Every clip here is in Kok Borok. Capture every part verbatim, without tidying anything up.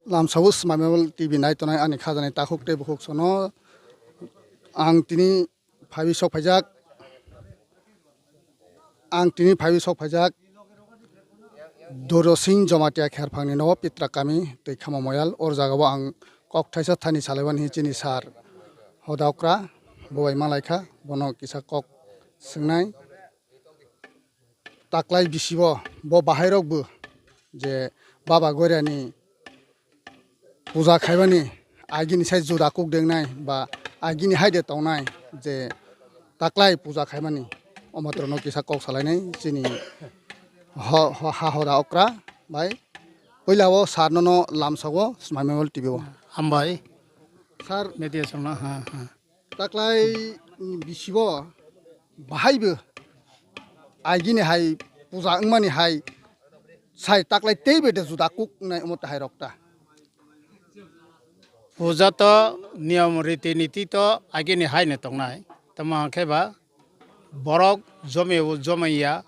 Lamsao Smile Mobile T V nai tongnai ani khajani takhuk tei bukhuk sono ang tini phaiwi sok phaijak, ang tini phaiwi sok phaijak Durosing Jomatia Kherphangni no Pitra kami tei Khama Moyal. O jagao ang kok thaisa thani salaimani chini sir Hoda Okra bo bai malaikha, bono kisa kok swngnai. Taklai bisibo bo bahairokbo je Baba Goirani puja khaimani agini sai juda kuk dengnai ba agini haide tongnai je taklai puja khaimani omotrono kisa kok salainai chini ho-, ho-, ha hoda okra bai. Puila o sir nono lamsao Smile Mobile T V o. Hambai. Sir, media songno, ha, ha. Taklai bisibo bahaibo agini hai puja wngmani hai sai taklai teibo de juda kuk nai omo tahai rok ta. Puja to niyom riti niti to agini hai no tongnai. Tamo hwnkhe ba borok jomio jomaiya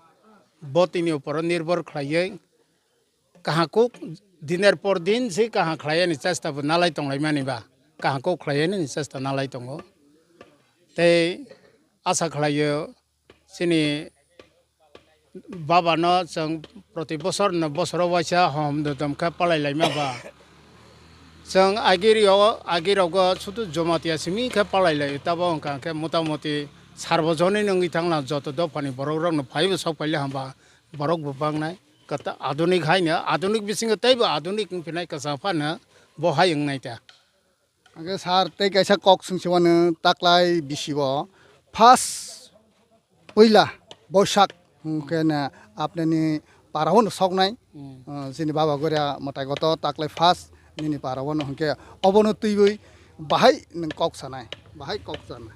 bo tini uporo nirbhor khlaiwi kahakuk diner por din se kaham khlaiyani chesta bo nalai tonglaimani ba, kahakuk khlaiyani chesta nalai tongo. Tei asa khlaio chini baba no chwng proti bosor no bosoro waisa hom dodom khe palai laima ba. Chwng agiri o, agirok o sudu Jomatia simi khe palai lai, tabo wngkha khe motamoti sar bojoni no wngwi thangla joto dophani borok rok no phaibo sok paile hamba borok bo bangnai. Kata adunik hai no, adunik bisingo teibo adunik wngphinai kwchang phano bo hai wngnai ta. Hwnkhe sir tei kaisa kok swngsi mano taklai bisibo first puila Boisak hwnkhe na apnani para hwn soknai. Hmm. Ah, chini Baba Goria mwtai goto taklai first nini para hwn hwnkhe obono twiwi bahai nwng kok sanai, bahai kok sanai.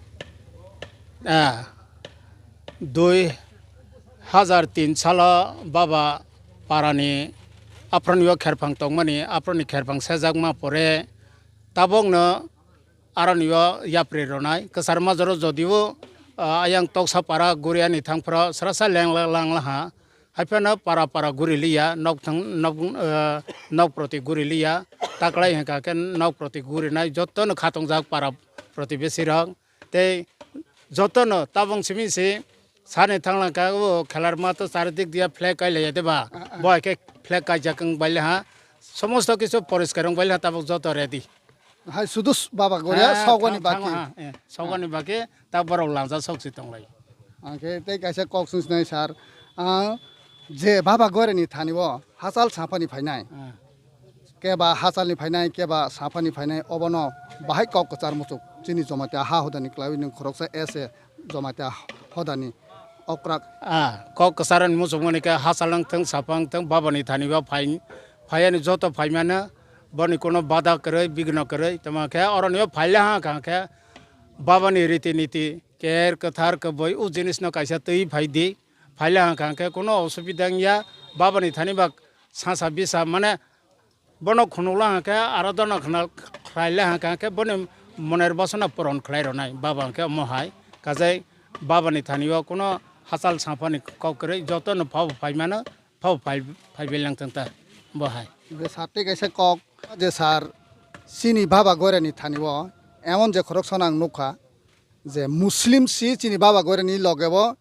Ah, dui hazar tin salo baba parani aphroni o kherphang tongmani, aphroni kherphang sejakma pore tabokno aroni o yapri rwnai. Kwchar majoro jodio, ah, ayang toksa para guriani thangphro srasa leng lang laha. Haiphano para para guri liya, nok thang, nok, eh, nok proti guri liya, taklai hwnkha khe nok proti gurinai, jotono khatongjak para protibesi rok. Tei jotono tabung simi se sani thanglang kha, o khelar ma to charidik dia flag kai laiya de ba? Ah, ah. Bo hai khe flag kaijak wng bai le ha, somosto kisu poriskar wng bai le ha, tabuk joto ready. Hai sudu s-, Baba Goria, ah, sogwani thang, thang, baki. Ah, eh, sogwani baki, ta borok langja sok si tonglai. Hwnkhe tei kaisa kok swng sinai sir, ah, je Baba Goria ni thani o hachal saphani phainai. Ah. Keba hachalni phainai, keba saphani phainai, obono bahai kok kwchar muchuk. Chini Jomatia ha hodani kwlaiwi nwng khoroksa ese Jomatia hodani okrak. Ah, kok kwcharni muchungmani khe hachal wng thung, sapha wng thung, babani thani bo phai, phaiani joto phaimano boni kuno bada kwrwi, bigno kwrwi. Tamo khe oroni o phaile ha kha khe babani riti niti, ker, kwthar, kwbwi o jinisno kaisa twi phai di. Phaile ha kha khe kuno osubida wng ya, babani thani ba sasa bisa mane bono khunukla hwnkhe aradhana khna khlaile hwnkhe boni moner basona puron khlai rwnai baba hwnkhe omo hai. Kajai babani thani o kuno hachal saphani kok kwrwi jotono phabo phai mano, phabo phai, phai bai lang thang ta bo hai. Hwnkhe sir tei kaisa kok je sir chini Baba Goirani thani o emon je khoroksa no ang nukha je Muslim si chini Baba Goirani loge o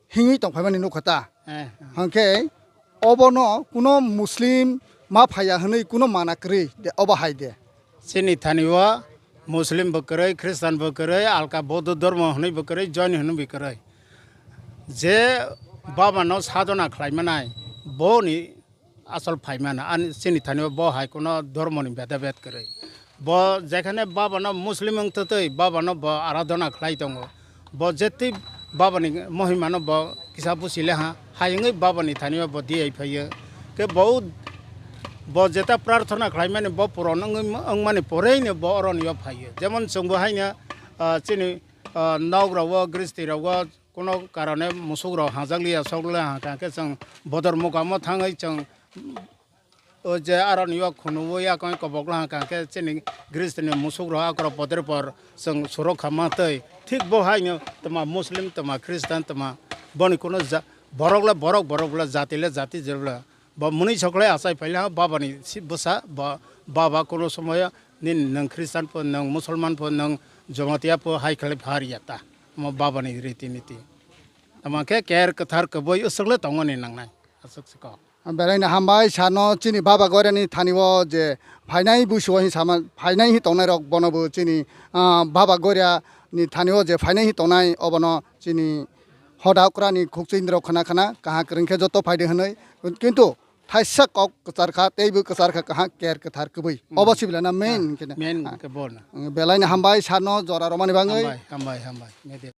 hingwi tongphaimani nukha ta. Eh. Hwnkhe obono kuno Muslim ma phaiya hwnwi kuno mana kwrwi de, obo hai de. Chini thani o Muslim bo kwrwi, Christian bo kwrwi, alka Bodho dhormo hwnwi bo kwrwi, Jain hwnwi bo kwrwi. Je baba no sadhana khlai manai, boni asol phaimano, ani chini thani o bo hai kuno dhormoni beda bed kwrwi. Bo jekhane babano Muslim wng twtwi, babano bo aradhana khlai tongo. Bo jetwi babani mohimano bo kisa busi le ha, hai wngwi babani thani o bo diai phaiyo. Khe bo, bo jeta prarthana khlaimani bo puron wngwi, wngmani poreino bo oroni o phaiyo. Jemon chwngbo haino, ah, chini, ah, nok rogo, gristi rogo, kuno karone musuk rok hajak liya, sok liya hwnkha khe chwng bodor mukamo thangwi chwng o je aroni o khunu o yakung kobok la hwnkha khe chini gristi ni musuk rok akorok podre por chwng surok kha ma twi. Thik bo haino tma Muslim, tma Christian, tma boni kuno ja-, borok le borok, borok le jati le jati, je le Bo mwnwi sokle achai phaila baba ni si bwsa, bo baba kono somoyo nini nwng Christian pho, nwng Musulman pho, nwng Jamatia pho, hai khlai phar ya ta. Mo baba ni riti niti. Tamo khe ker kwthar kwbui usuk le tongo ni nangnai. Aswk se kok. Belai no hambai sano chini baba goria ni thani o je phainai busu o hin sama, phainai hin tongnai rok bono bo chini, ah, baba goria ni thani o je phainai hin tongnai obono chini hoda okra ni khukchwi rok khna khna kaha kwrwng khe joto phaidi hinwi. Kintu thaisa kok kwchar kha, teibo kwchar kha, kaha ker kwthar kwbui. Hmm. Obo sibila na main. Ah, khe na. Main. Ah. Khe bo na. Belai no hambai sano jora romani bangwi. Hambai, hambai, hambai. Mede.